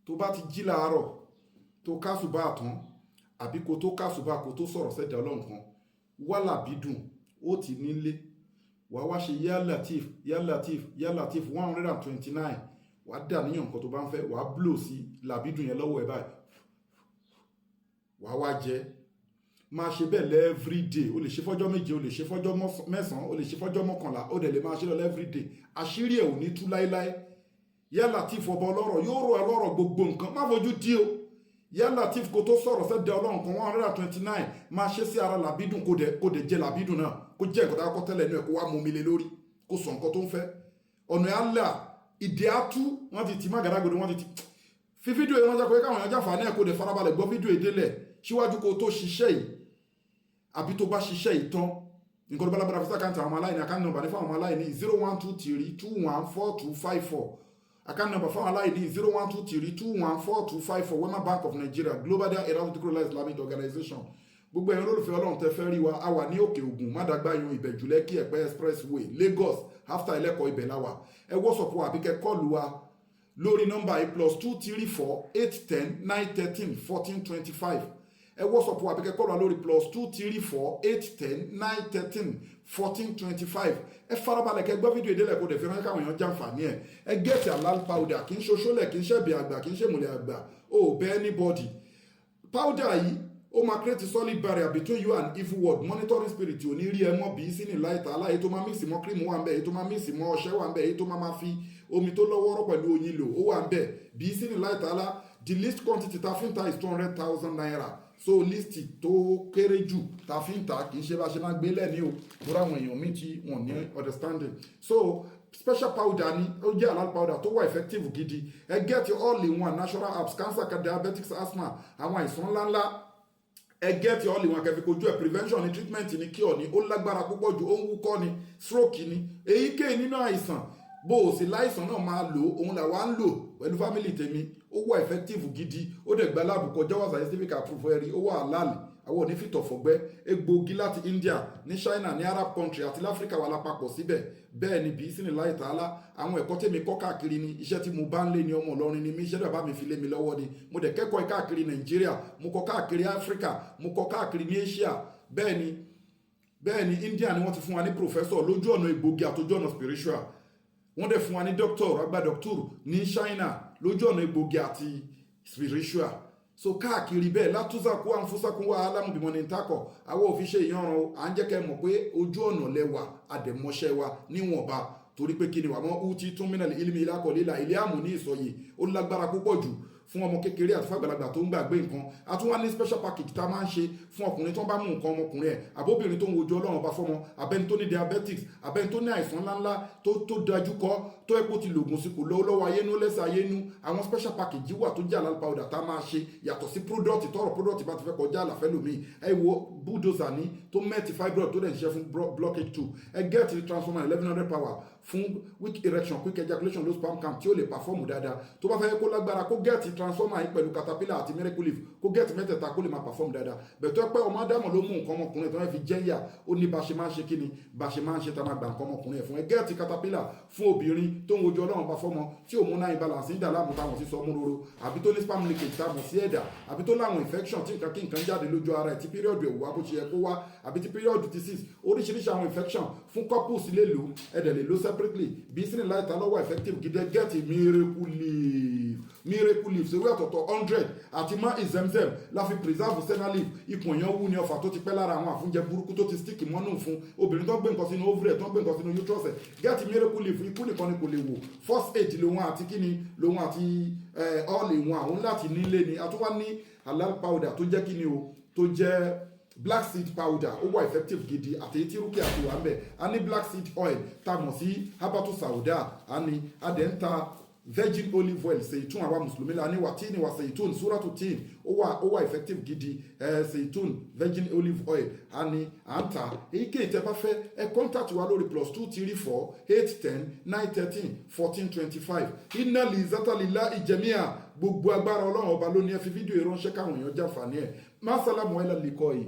Tó bá ti jí láàárọ̀, tó kásùbà tán, àbí kó tó kásùbà, kó tó sọ̀rọ̀ sẹ́dá Ọlọ́run kan, wá làbídùn ó ti nílé, wàá wá ṣe "Ya Latif, Ya Latif, Ya Latif" 129. Wàá dà níyàn nǹkan tó bá ń fẹ́, wàá blow sí làbídùn yẹn lọ́wọ́ ẹ̀ báyìí, wàá wá jẹ. Máa ṣe bẹ́ẹ̀ everyday. O lè ṣe fọ́jọ́ 7, o lè ṣe fọ́jọ́ 9, o lè ṣe fọ́jọ́ 11, o dẹ̀ lè máa ṣe lọ everyday. Àṣírí ẹ̀ ò ní tú láéláé. Ya Latif, ọba ọlọ́rọ̀, yóò rọ ẹ lọ́rọ̀ gbogbo nǹkan. Má fojú dí o. Ya Latif, kó tó sọ̀rọ̀ sẹ́dẹ̀ Ọlọ́run kan, 129, máa ṣe sí ara làbídùn, kó dẹ̀ jẹ làbídùn náà, kó jẹ́ nǹkan tó kọ́ tẹ́lẹ̀ inú ẹ̀, kó wá mú mi lé lórí, kó sọ nǹkan tó ń fẹ́. Ọ̀nà ẹ̀ á là, ìdè á tú. Wọ́n ti tì má gàdágodo, wọ́n ti tì. Fi fídíò yẹn ránṣẹ́ pé káwọn èèyàn jàǹfààní ẹ̀, kó dẹ̀ farabalẹ̀ gbọ́ fídíò ìdélẹ̀ síwájú kó tó ṣiṣẹ́ yìí, àbí tó bá ṣiṣẹ́ yìí tán. Nǹkan tó bá lágbára, fi sí account àwọn ọmọ aláìní. Account number ní fáwọn ọmọ aláìní: 0123214254. Account number fáwọn aláìní: 0123214254, Wema Bank of Nigeria, Global Dahiratu Dhikrlahi Islamic Organization. Gbogbo ẹ̀yin olólùfẹ́ Ọlọ́run tẹ́ fẹ́ rí wa, a wà ní Òkè Ògùn, Mádàgbáyún, Ìbẹ̀jú Lẹ́kì Ẹ̀pẹ́ Expressway, Lagos, after Ẹlẹ́kọ̀ọ́, ibẹ̀ la wà. Ẹ WhatsApp wa àbí kẹ́ call wa lórí nọ́mbà yìí: +2348109131425. Ẹ WhatsApp wa àbí kẹ́ call wa lórí +2348109131425. Ẹ farabalẹ̀ kẹ́ gbọ́ fídíò ìdílé, kó dẹ̀ fi ránṣẹ́ káwọn èèyàn jàǹfààní ẹ̀. Ẹ get halal powder. Kì í ṣoṣólẹ̀, kì í ṣẹ̀bì àgbà, kì í ṣèmùlẹ̀ àgbà. Ó bẹ́ anybody. Powder yìí, ó máa create solid barrier between you and evil world. Monitoring spirit ò ní rí ẹ mọ́ bí sínú láìta aláyé. Tó máa mix mọ́ cream wà ń bẹ̀, èyí tó máa mix mọ́ ọṣẹ wà ń bẹ̀, èyí tó máa fi omi tó lọ́wọ́rọ́ pẹ̀lú oyin lò ó wà ń bẹ̀ bí sínú láìta alá. The least quantity ta fi ń ta is ₦200,000. So least tó kéré jù ta fi ń ta, kì í ṣe bá ṣe máa gbé lẹ́ni o, tó ráwọn èèyàn míì tí wọ́n ní understanding. So special powder ni ó jẹ́, halal powder tó wà effective gidi. Ẹ get all in one natural herbs, cancer, diabetics, asthma, àwọn àìsàn ńláńlá. Ẹ get all in one kẹfì kojú ẹ. Prevention ni, treatment ni, cure ni. Ó lágbára púpọ̀ jù. Ó ń wúkọ́ ni, stroke ni, èyíkéyìí nínú àìsàn. Bó o sì láìsàn náà, máa lò. Òun làwa ń lò pẹ̀lú family tèmi. Ó wà effective gidi, ó dẹ̀ gba lab kọjá, wà scientific approve ẹ̀rí, ó wà halal. Àwọn onífìtọ̀fọ̀gbẹ́ egbòogi láti India, ní China, ní Arab country àti láfíríkà wà lápapọ̀ síbẹ̀. Bẹ́ẹ̀ ni bí sínú láì tààlà. Àwọn ẹ̀kọ́ tèmi kọ́ káàkiri ni iṣẹ́ tí mo bá ń lé ní. Ọmọ Ìlọrin ni mí, iṣẹ́ bàbá mi fi lé mi lọ́wọ́ ni. Mo dẹ̀ kẹ́kọ̀ọ́ káàkiri Nàìjíríà, mo kọ́ káàkiri Áfíríkà, mo kọ́ káàkiri ní Asia. Bẹ́ẹ̀ ni India ni wọ́n ti fún wa ní professor lójú ọ̀nà egbòogi àtòjú ọ̀nà spiritual. Wọ́n dẹ̀ fún wa ní doctor, àgbà doctor ní China lójú ọ̀nà egbòogi àti spiritual. So káàkiri bẹ́ẹ̀ látúnṣàkó àǹfúnṣàkó wà alámùbímọ ní ntakọ̀. Àwọn òfin ṣe ìyanràn o. À ń jẹ́ kẹ́ mọ̀ pé ojú ọ̀nà lẹ́wà, àdẹ̀mọṣẹ́ wa níwọ̀nba, torí pé kí ni wà mọ́ uti tún mí náà ilmi ilá ilé àmù ní ìsọ̀yè. Ó lágbára púpọ̀ jù fún ọmọ kékeré àti fàgbàlagbà tó ń gbàgbé nǹkan. A tún wá ní special package tá a máa ń ṣe fún ọkùnrin tó ń bá mú nǹkan ọmọkùnrin ẹ̀, àbóbìnrin tó ń wojú Ọlọ́run bá fọ́mọ, abẹ́ni tó ní diabetics, abẹ́ni tó ní àìsàn ńláńlá tó dájú kọ́ tó ẹ̀ pé ó ti lògùn sí, kò lọ́wọ́ lọ́wọ́ ayénú lẹ́sẹ̀ ayénú. Àwọn special package wà tó jẹ́ halal powder tá a máa ṣe, yàtọ̀ sí product. Tọrọ product bá ti fẹ́ kọjá àlàfẹ́ lómi. Ẹ wo bulldozer ní tó mẹ́tì fibroid, tó dẹ̀ ń ṣiṣẹ́ fún blockage tube. Ẹ get transformer 1100 power fún weak erection, quick ejaculation, low sperm count tí ó lè perform dáadáa. Tó bá fẹ́ kó lágbára, kó get transformer yìí pẹ̀lú caterpillar àti miracle leaf, kó get mẹ́tẹ̀ẹ̀ta, kó lè máa perform dáadáa. Bẹ̀tọ́ pé ọmọ ádámọ̀ ló mú nǹkan ọmọkùnrin tó fẹ́ fi jẹ́yà, ó ní bá ṣe máa ń ṣe. Kíni bá ṣe máa ń ṣe tá máa gbà nǹkan ọmọkùnrin ẹ̀ fún? Ẹ get caterpillar fún obìnrin tó ń wojú Ọlọ́run bá fọ́mọ, tí hormonal imbalance ń dà láàmú, táwọn sí sọmú roro, àbí tó ní sperm leakage tá a mọ̀ sí ẹ̀dà, àbí tó láwọn infection tí nǹkan kí nǹkan jáde lójú ara ẹ̀, tí period ẹ̀ wá bó ṣe yẹ kó wá, àbí tí period ti six, oríṣiríṣi àwọn infection. Fún couples lè lò, ẹ̀dẹ̀ lè lò separately bí sínú láìta lọ́wọ́. Effective gidi. Get miracle leaf. Miracle leaf ṣèwé ọ̀tọ̀ọ̀tọ̀ 100 àti má ìzẹ́mzẹ́m la fi preserve senna leaf. Ikùn èèyàn wú ní, ọfà tó ti pẹ́ lára, àwọn àfúnjẹ burúkú tó ti stick mọ́nú, fún obìnrin tó gbé nǹkan sínú ovary, tó gbé nǹkan sínú uterus ẹ̀, get miracle leaf. Ikú nìkan ni kò lè wò. First aid lòun àti kíni lòun àti all in one àwọn láti nílé ni. A tún wá ní halal powder tó jẹ́ kíni o, tó jẹ́ black seed powder. Ó wà effective gidi, àti etí rúkì àti wà ń bẹ̀. A ní black seed oil tá a mọ̀ sí habatu sauda. A ní a dẹ̀ ń ta virgin olive oil, seitun. Àwa mùsùlùmí la ní wà tí ní wà seitun, suratu tin. Ó wà effective gidi. Seitun virgin olive oil, a ní à ń ta. Èyíkéyìí tẹ́ bá fẹ́, ẹ contact wa lórí +2348109131425. Iná lè zátàlélá ìjẹmíà. Gbogbo agbára, Ọlọ́run Ọba ló ní. Ẹ fi fídíò ìránṣẹ́ káwọn èèyàn jàǹfààní ẹ̀. Má sálámù ẹ̀ lálẹ́ kọ́ yìí.